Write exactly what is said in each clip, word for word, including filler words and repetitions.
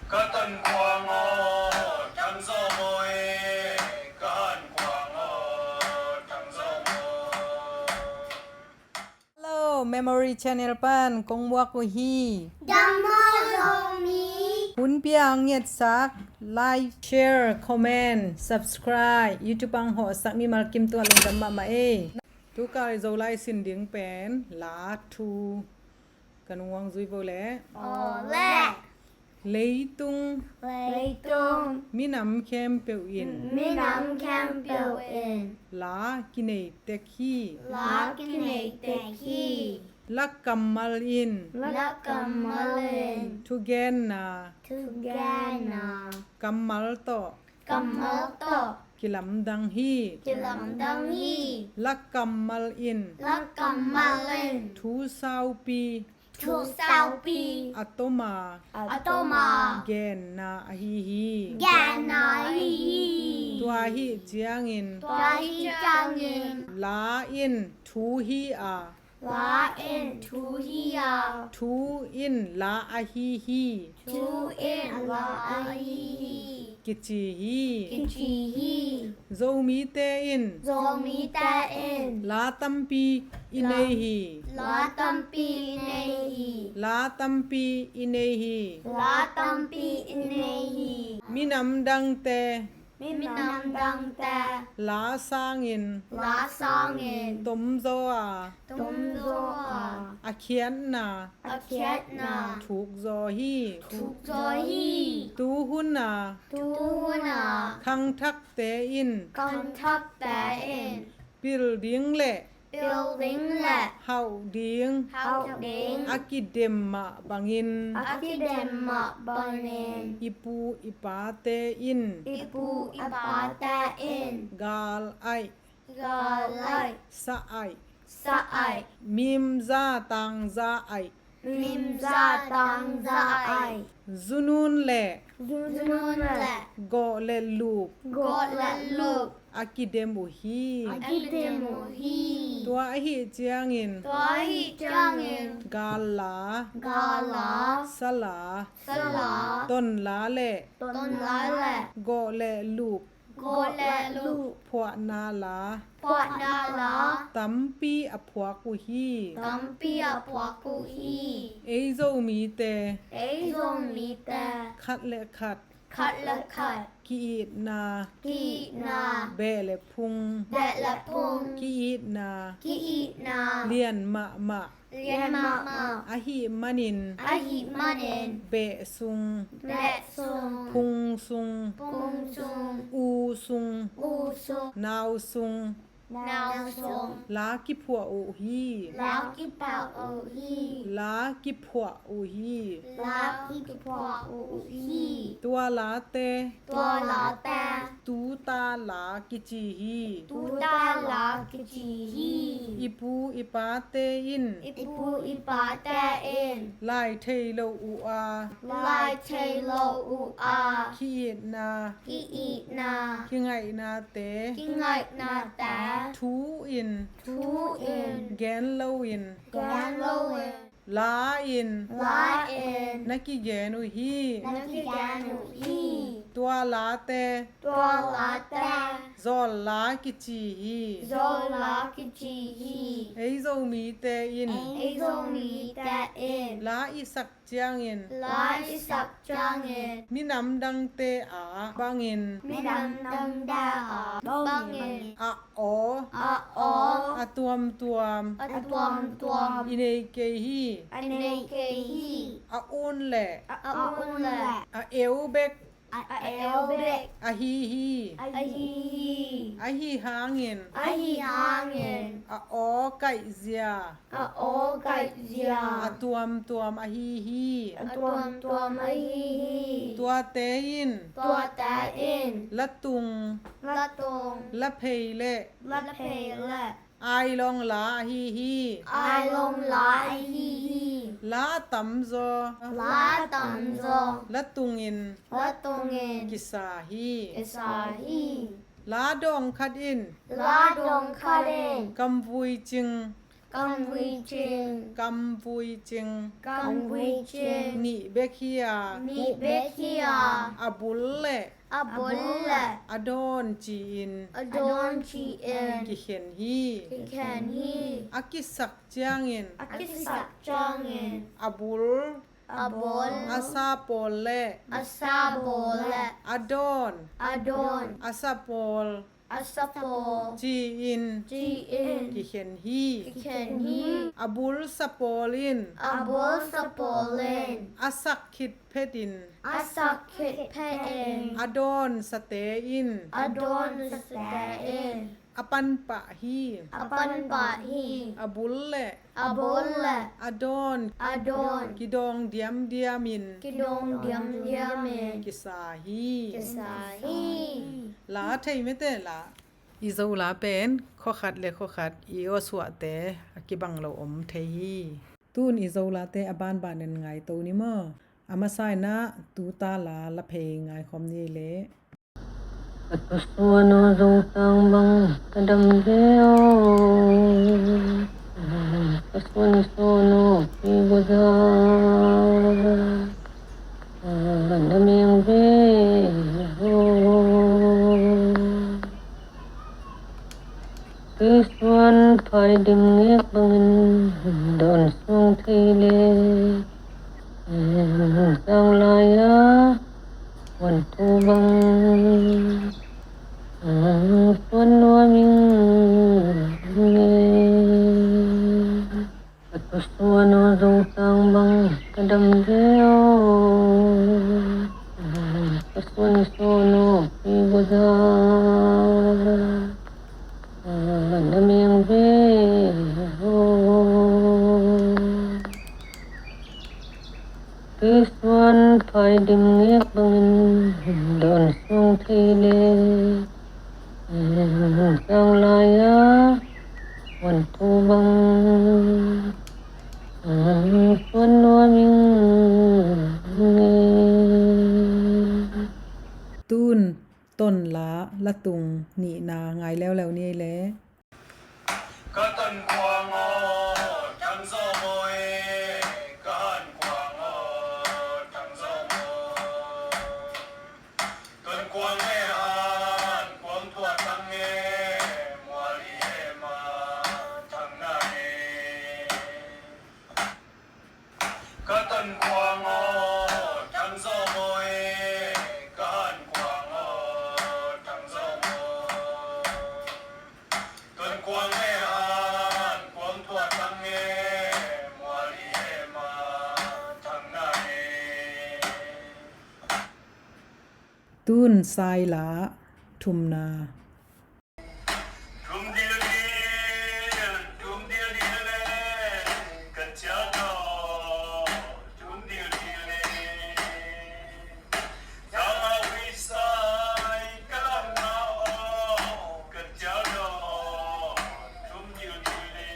Ka tankhuang aw, thang zaw maw e, ka hankhuang aw, thang zaw maw. Hello, Memory Channel pan kong muak uh hi. Dam maw Zomi? Hun pia ang ngetsak, like, share, comment, subscribe, YouTube ang hawhsak mimal kim tua lungdam mahmah e. Tukal Zolai sin ding pen la thu kan uang zui bo le. Aw le. Leitung. Leitung. Minam khempeuh in. Minam khempeuh in. La kinei tek hi. La kinei tek hi. La kammal in. La kammal in. Thugenna. Thugenna. Kammal tawh. Kammal tawh. Kilamdang hi. Kilamdang hi. La kammal in. La kammal in. Thu saupi. Thu saupi. A toma. A toma. Genna ahi hi. Genna ahi hi. Tua ahi ciangin. Tua ahi ciangin. La in thu hi a. La in thu hi a. Thu in la ahi hi. Thu in la ahi hi. Kici hi. Kici hi. Zomite in. Zomite in. La tampi i nei hi. La tampi i nei hi. La tampi i nei hi. La tampi i nei hi. Minam dangte. Minam dangte. La sangin. La sangin. Tomzaw a. Tomzaw a. A khiatna. A khiatna. Thukzaw hi. Thukzaw hi. Tuhun a. Tuhun a. Khangthakte in. Khangthakte in. Pil ding le. Pil ding le. Hauh ding. Hauh ding. A kidem mah bangin. A kidem mah bangin. I pu i pate in. I pu i pate in. Gal aih. Gal aih. Sa aih. Sa aih. Mimza tangza aih. Mimza tangza aih. Zunun le. Zunun le. Gawh le lup. Gawh le lup. A kidem uh hi. A kidem uh hi. Tua ahi ciangin. Tua ahi ciangin. Gal la. Gal la. Sa la. Sa la. Ton la le. Ton la le. Gawh le lup. Gawh le lup. Phuahna la. Phuahna la. Tampi a phuak uh hi. Tampi a phuak uh hi. Ei Zomite. Ei Zomite. Khat le khat. Khat le khat. Ki-itna. Ki-itna. Beh le phung. Beh le phung. Ki-itna. Ki-itna. Lian mahmah. Lian mahmah. Ahih manin. Ahih manin. Beh sung. Beh sung. Phung sung. Phung sung. U sung. U sung. Nau sung. Nau sung. La kiphuah uh hi. La kiphuah uh hi. La kiphuah uh hi. La kiphuah uh hi. Tua late. Tua late. Tuta la kici hi. Tuta la kici hi. I pu i pate in. I pu i pate in. Lai thei lo uh a. Lai thei lo uh a. Ki-itna. Ki-itna. Kingaihnate. Kingaihnate. Thu in. Thu in. Gen loin. Gen loin. La in. La in. Na kigen uh hi. Na kigen uh hi. Tua late. Tua late. Zawl la kici hi. Zawl la kici hi. Ei Zomite in. Ei Zomite in. La i sak ciangin. La i sak ciangin. Minam dangte a bangin. Minam dangte a bangin. A aw. A aw. A tuamtuam. A tuamtuam. I nei kei hi. I nei kei hi. A un le. A un le. A eu bek. A eu bek. Ahi hi. Ahi hi. Ahi hangin. Ahi hangin. A aw kaihzia. A aw kaihzia. A tuamtuam ahi hi. A tuamtuam ahi hi. Tuate in. Tuate in. La tung. La tung. La phei le. La phei le. Ailong la ahi hi. Ailong la ahi hi. La a tamzaw. La a tamzaw. La tungin. La tungin. Kisa hi. Kisa hi. La dawng khat in. La dawng khat in. Kamvui cing. Kamvui cing. Kamvui cing. Kamvui cing. Nih bek hi a. Nih bek hi a. A bul le. A bul le. A dawn ci-in. A dawn ci-in. Kikhen hi. Kikhen hi. A kisak ciangin. A kisak ciangin. A bul. A bul. A sa pawl le. A sa pawl le. A dawn. A dawn. A sa pawl. A sa pawl. Ci-in. Ci-in. Kikhen hi. Kikhen hi. A bul sa pawl in. A bul sa pawl in. A sak khit phetin. A sak khit phetin. A dawn sate in. A dawn sate in. A panpah hi. A panpah hi. A bul le. A bul le. A dawn. A dawn. Kidawng diamdiamin. Kidawng diamdiamin. Kisa hi. Kisa hi. La thei mete la. I Zo la pen khuakhat le khuakhat i awsuahte a kibang lo om thei hi. Tun i Zo late a banbanin ngaito ni maw? A masa in ah tuta la la phei ngaikhawm ni le. Ka tusuan aw Zotang bang ka dam ve aw. Ka suan sawn aw pi guza. Ka dam eng ve aw. Tuisuan phai dim ngek bangin dawn suang thei le. Sang lai-a wan thu bang suan nuam ing e. Ka tusuan aw Zotang bang ka dam ve aw. Ka suan sawn aw pi guza. Ka dam eng ve aw. Tuisuan phai dim ngek bangin dawn suang thei le. Sang lai-a wan thu bang suan nuam ing e. Tun ton la la tung nihna ngai leuleu ni le. Ka Tonkuang aw, thang zaw maw e, ka Hankuang aw, thang zaw maw. Tonkuang e, Hankuang tua thang e, mual i e ma thang na e. Ka Tonkuang aw, thang zaw maw e, ka Hankuang aw, thang zaw maw. Tonkuang e, Hankuang tua thang e, mual i e ma thang na e. Tun sai la thumna. Thum dil dil, thum dil dil le, ka cial dawh, thum dil dil le. Zang a hui sai, ka lam na aw, ka cial dawh, thum dil dil le.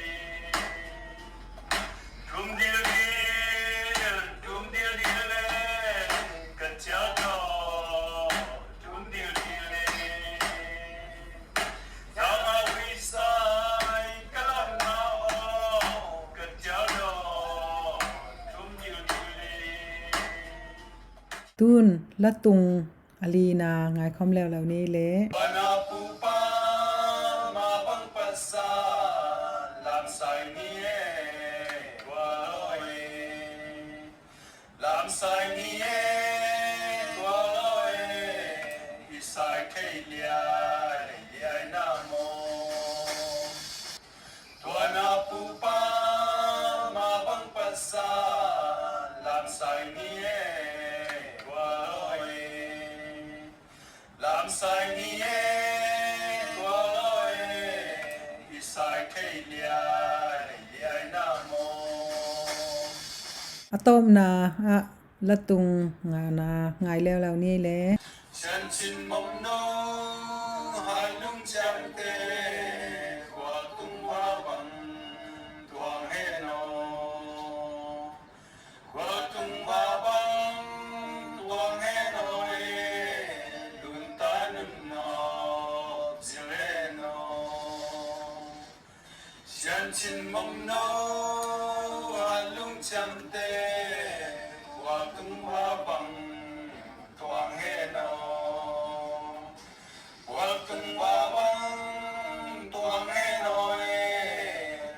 Thum dil dil, thum dil dil le, ka cial dawh, thum dil dil le. Zang a hui sai, ka lam na aw, ka cial dawh, thum dil dil le. Tun la tung a lina ngaikhawm leuleu ni le. Tua na pupa ma bang pasal lamsai ni e, tua lo e. Lamsai ni e, tua lo e. I sai thei liai liai na maw. Tua na pupa ma bang pasal lamsai ni e, tua lo e. Lamsai ni e, tua lo e. I sai thei liai liai na maw. A tawpna ah la tung ngana ngai leuleu ni le. Siancin mawmno hai lung ciangte, khua tung va bang tuang hen aw. Khua tung va bang tuang hen aw e, lunta nunawk zil hen aw. Sian Cin mong no a lungciamte, kua tung mah bang tuang he no. Kua tung mah bang tuang he no e,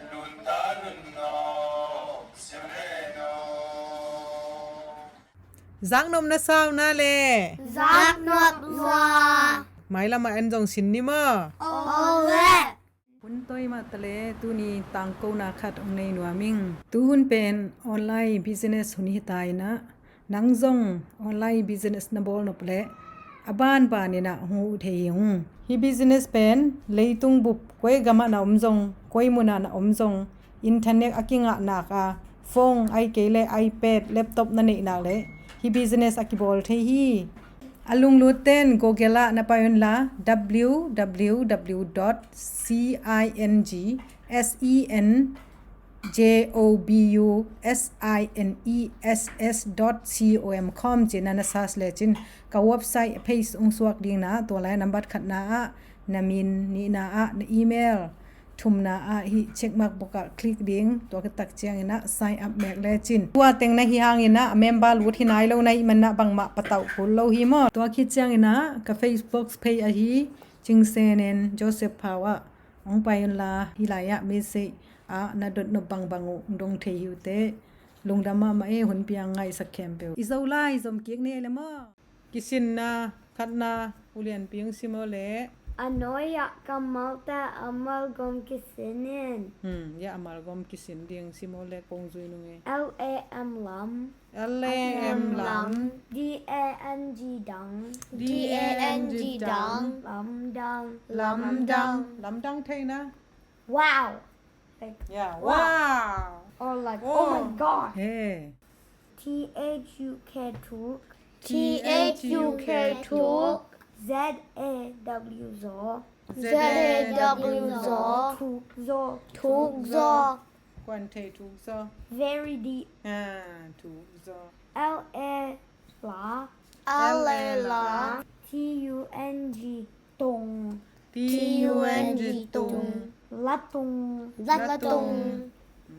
lunta nun no siang he no. Zaknop na sau na le. Zaknop lua. Mailam ah en zong sin ni maw? Aw le. Hun toi mah ta le, tuni tangkona khat hong nei nuam ing. Tuhun pen online business hun hi ta in ah, nang zong online business na bawl nop leh a banban in ah hong huh thei hi ung. Hih business pen leitung bup koi gam ah na om zong, koi mun ah na om zong, internet a kingah nak a, phone ahih kei leh iPad, laptop na neih nak leh hih business a kibawl thei hi. A lunglut ten Google ah na pai un la, W W W dot C I N G S E N J O B U S I N E S S dot com ci-in na search lecin ka website page hong suak ding na, tua lai nambat khatna ah na min, nihna ah na email, thumna ah hih check mark bawk ah click ding, tua khit tak ciangin ah sign up mek lecin. Tua teng na hih hangin ah a member lut hi nai lo na hih manin ah bangmah patauh kul lo hi maw. Tua khit ciangin ah ka Facebook page ahi Cing Sen En Joseph Phau ah hong pai un la, hih lai ah message ah na dot nop bangbang uh hong dong thei hi uh teh. Lungdam mahmah e, hun piang ngaihsak khempeuh. I Zolai zom kik ni ei le maw. Kisinna khatna, U Lianpi hong sim aw le. A nuai ah kammalte a malgawm kisin in. Hmm, ya a malgawm kisin ding sim aw le, kong zui nung e. L A M lam. L A M lam. D A N G dang. D A N G dang. Lamdang. Lamdang. Lamdang thei na. Wow. Like, yeah, wow. Wow. Or like, oh my God. Hey. T H U K, thuk. T H U K, thuk. Z A W, zaw. Z A W, zaw. Thuk zaw. Thuk zaw. Kuan thei, thuk zaw. Very deep. Ah, thuk zaw. L A, la. L A, la. T U N G, tung. T U N G, tung. Latung. Latung.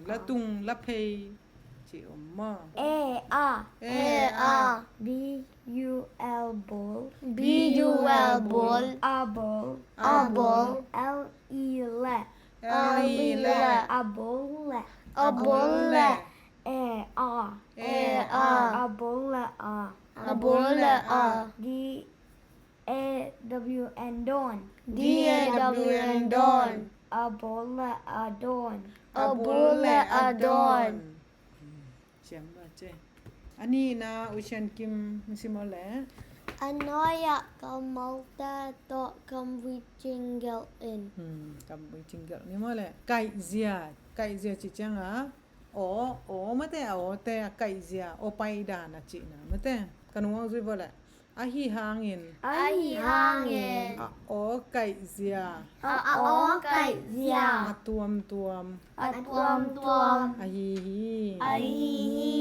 Latung, laphei. Ci om maw. A, a. A, a. B U L, bul. B U L, bul. A, bul. A, bul. L E, le. L E, le. A, bul, le. A, bul, le. A, a. A, a. A, bul, le, a. A, bul, le, a. D A W N, dawn. D A W N, dawn. A, bawl le a, dawn. A, bawl le a, dawn. Siam lo ce. A nihna, U Sian Kim, sim aw le. A nuai-ah kammalte tawh kamvui cinggelh in. Hmm, kamvui cinggelh ni maw le. Kaihzia, kaihzia ci ciangin a, aw, aw mate, a awte a kaihzia, aw paidan a cihna mate. Ka nung hong zui vua le. Ahi hangin. Ahi hangin. A aw kaihzia. A aw kaihzia. A tuamtuam. A tuamtuam. Ahi hi. Ahi hi.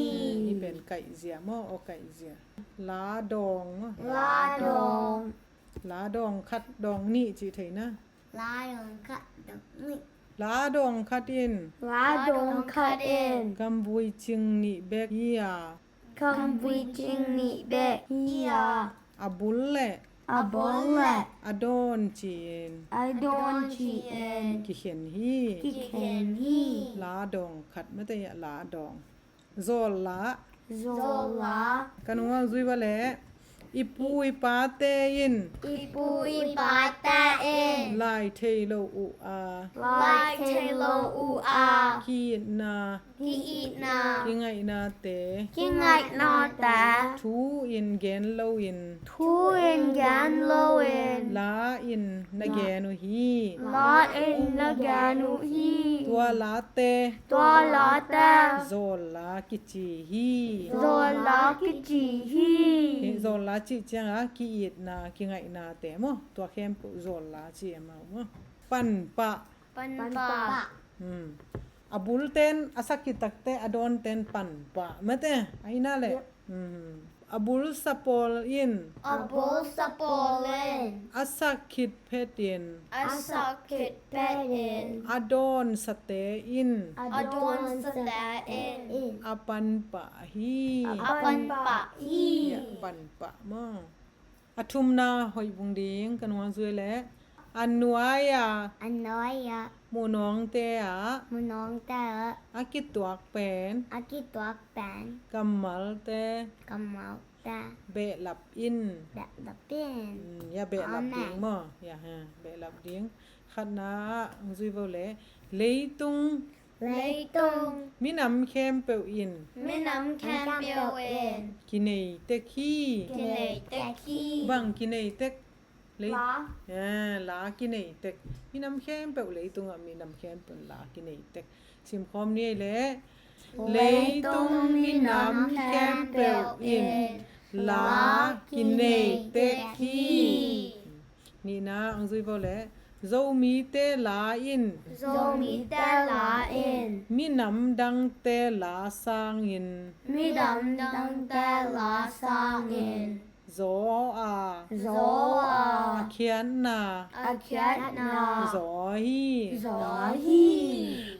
Hi pen kaihzia maw, aw kaihzia. Ladawng maw. Ladawng. Ladawng khat dawng nih cih thei na. Ladawng khat dawng nih. Ladawng khat in. Ladawng khat in. Kamvui cing nih bek hi a. Kamvui cing nih bek hi a. A bul le. A bul le. A dawn ci-in. A dawn ci-in. Kikhen hi. Kikhen hi. Ladawng khat mate a, ladawng. Zawlla. Zawlla. Ka nung hong zui vua le. I pu i pate in. I pu i pate in. Lai thei lo uh a. Lai thei lo uh a. Ki-itna. Ki-itna. Kingaihnate. Kingaihnate. Thu in gen loin. Thu in gen loin. La in na gen uh hi. La in na gen uh hi. Tua late. Tua late. Zawlla kici hi. Zawlla kici hi. Hi zawlla cih ciangin a ki-itna, kingaihnate maw. Tua khempeuh zawlla ci a maw. Panpah. Panpah. Hmm. A bulten a sakhi takte, a dawnten panpah mate. Ahi na le. Hmm. A bulsa pawl in, a bulsa pawl in, a sak khit phetin, a sak khit phetin, a dawnsate in, a dawnsate in, a panpah hi. A panpah hi. Ia, panpah maw. A thumna hoih vung ding ka nungah zui leh, a nuai-ah, a nuai-ah, munawngte ah, munawngte ah, a kituak pen, a kituak pen, kammalte, kammalte, behlap in, behlap in. Mm, ia, behlap ding maw. Ia, ha, behlap ding. Khatna ah zui vo leh, leitung, leitung, minam khempeuh in, minam khempeuh in, kinei tek hi. Kinei tek hi. Bang kinei tek? Lei-, la. Eh, la kinei tek. Minam khempeuh, leitungah minam khempeuh la kinei tek. Simkhawm ni ei leh, leitung minam khempeuh in la kinei tek hi. Nihna ang zui vo leh, Zomite la in, Zomite la in, minam dangte la sangin, minam dangte la sangin, zaw a, zaw a, a khiatna, a khiatna, zaw hi. Zaw hi.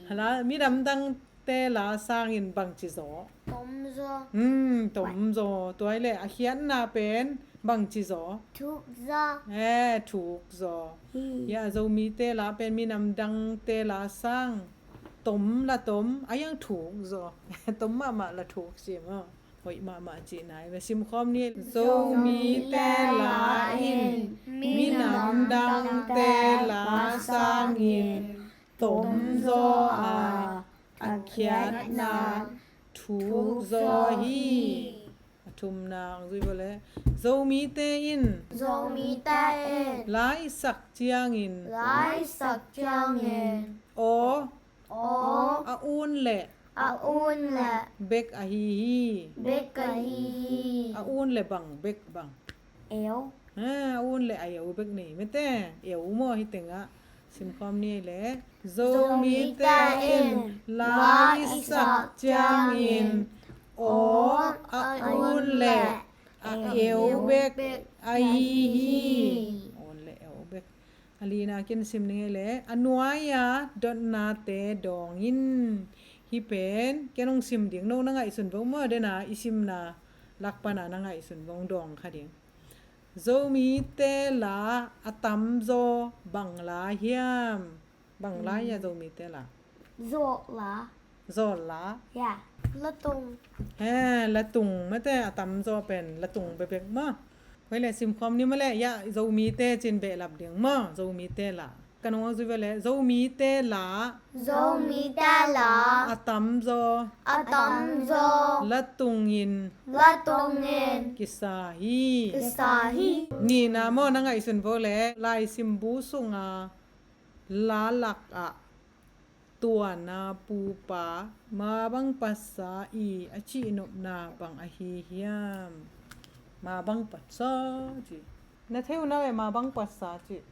Hala, minam dangte la sangin bangci zaw? Tomzaw. Hmm, tomzaw. Tua hi leh a khiatna pen bangci zaw? Thukzaw. Eh, thukzaw. Hi. Ia, Zomite la pen minam dangte la sang tom la tom, a iang thukzaw. Tom mahmah la thuk si maw. Hoih mahmah cihna hi ve. Simkhawm ni. Zomite la in minam dangte la sangin tomzaw a, a khiatna thukzaw hi. A thumna ang zui vo leh, Zomite in, Zomite in, la i sak ciangin, la i sak ciangin, aw, aw, a un leh, a un leh, bek ahi hi. Bek ahi hi. A un leh bang bek bang? Eu. Ha, a un leh a eu bek nei mate. Eu maw hi tengah. Simkhawm ni ei leh, Zomite in la i sak ciangin aw, a un leh a eu bek ahi hi. A un leh eu bek. A lina kin sim ni ei leh, a nuai-a dotnate dawng in. Hih pen ken hong sim ding, no na ngaihsun vo maw, dena i simna lak pana na ngaihsun vo, hong dawng kha ding. Zomite la a tamzaw bang la hiam? Bang la hia, Zomite la? Zawh la. Zawh la. Ia. Latung. He, latung mate, a tamzaw pen latung bekbek maw. Hoih leh simkhawm ni maw leh, ia, Zomite cin behlap ding maw, Zomite la. Ka nung a zui ve leh, Zomite la. Zomite la. A tamzaw. A tamzaw. Latungin. Latungin. Kisa hi. Kisa hi. Nihna maw, na ngaihsun vo leh, laisim bu sunga la lakah tuana pupa mabang patsa i a cihnopna bang ahi hiam? Mabang patsa ci. Na thei uh na ve, mabang patsa ci.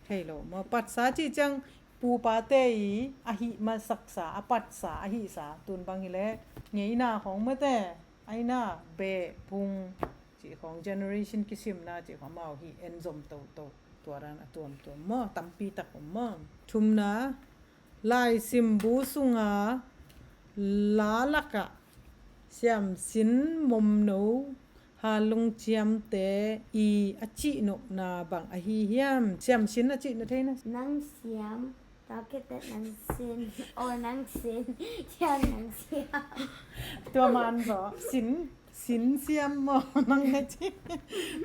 Thei lo maw? Patsa cih ciang pupate i a hih masaksa, a patsa, a hihsa, tun bang hileh ngeina khawng mate, aina beh, bung cih khawng, generation kisimna cih khawng amau hih en zom toto. Tua dan a tuamtuam maw, tampi tak om maw. Thumna, laisim bu sunga la lakah siamsin, momno, hanlung ciamte i a cihnopna bang ahi hiam? Siamsin a cih na thei na? Nang siam, tua khit teh nang sin. Oh, nang sin. Siam, nang siam. Tua man zaw, sin, sin siam maw, nang na ci.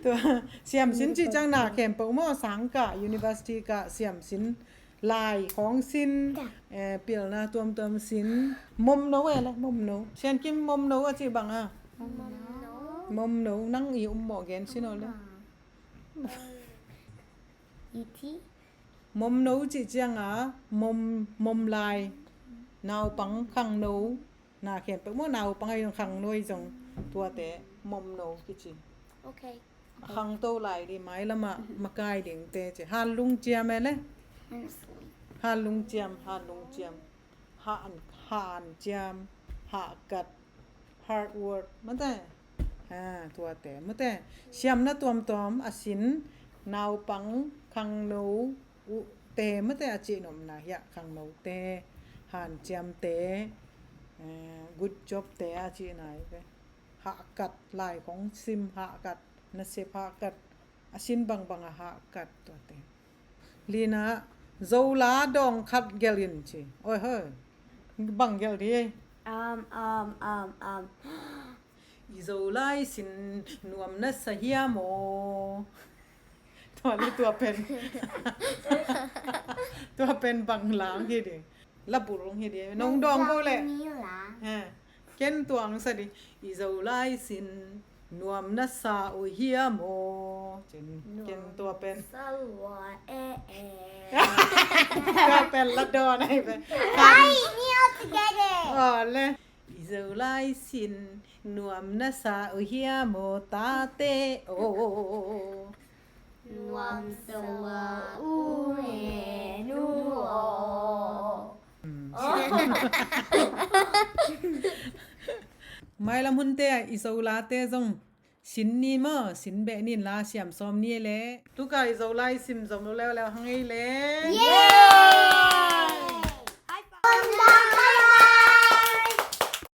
Tua siamsin cih ciang na khempeuh maw, sangkah, university kah siamsin, lai khawng sin, eh, pilna tuamtuam sin. Momno e le, momno. Siankim, momno a cih bang a? Momno. Momno, nang i um mawh gen sin aw le. Iti? Momno cih cianga mom, mom lai, naupang, khangno, na khempeuh maw, naupang ahi zong, khangno ahi zong, tuate momno kici. Ok. A khangto lai ding, mailamah makai dingte ci. Hanlung ciam e le? Hanlung ciam, hanlung ciam. Han, han ciam, hahkat, hard work, mate. Ah, tuate mate, siamna tuamtuam a sin, naupang, khangno uh te mate a cihnopna hiah, khangnote, hanciamte, eh, good job te a cihna hi ve. Hahkat, lai khong sim hahkat, nasep hahkat, a sin bangbang a hahkat tuate. Lina, Zola dawng khat gelh in ci. Oi hoi. Bang gelh di. Um, um, um, um. I Zolai sin nuam na sa hiam aw. Tua le tua pen. Tua pen bang lang hi di. Labul hi di. Nong dawng ko le. Ni la. Ha. Ken tuang sa di. I Zolai sin nuam na sa uh hiam aw. Cin, ken tua pen. Sa lua e e. Tua pen la dawn ai pen. Ai, ni all together. Oh, le. I Zolai sin nuam na sa uh hiam aw tate aw. Nuam sa uh e nu aw. Mailam hunte ah i Zolate zong sin ni maw, sin beh nin la, siam sawm ni le. Tuka i Zolai sim zom lo leuleu hang ei le.